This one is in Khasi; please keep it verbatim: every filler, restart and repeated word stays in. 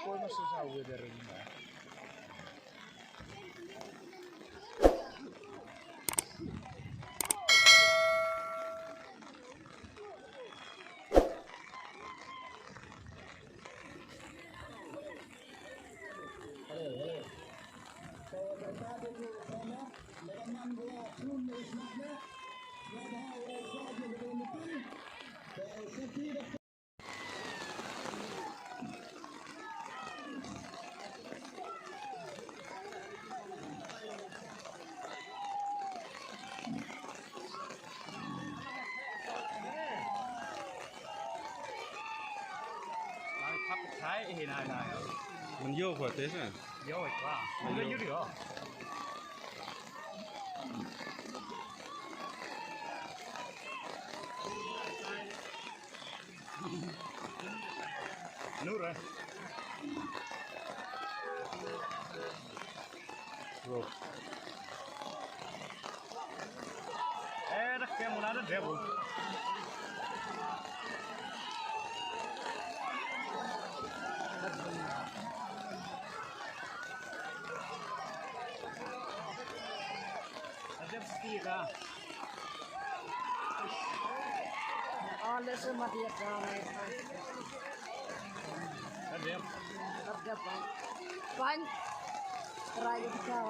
Koy mas sa weather ni. Nai thap chai hi nai nai. Man yo ko te sa. Yo kwa. Man yo yo. Nura. Bro. Eh, dak ke muna da debo. Ada bukti ka. Ada semati ka. Ada. Ada pan. Pan. Try ka.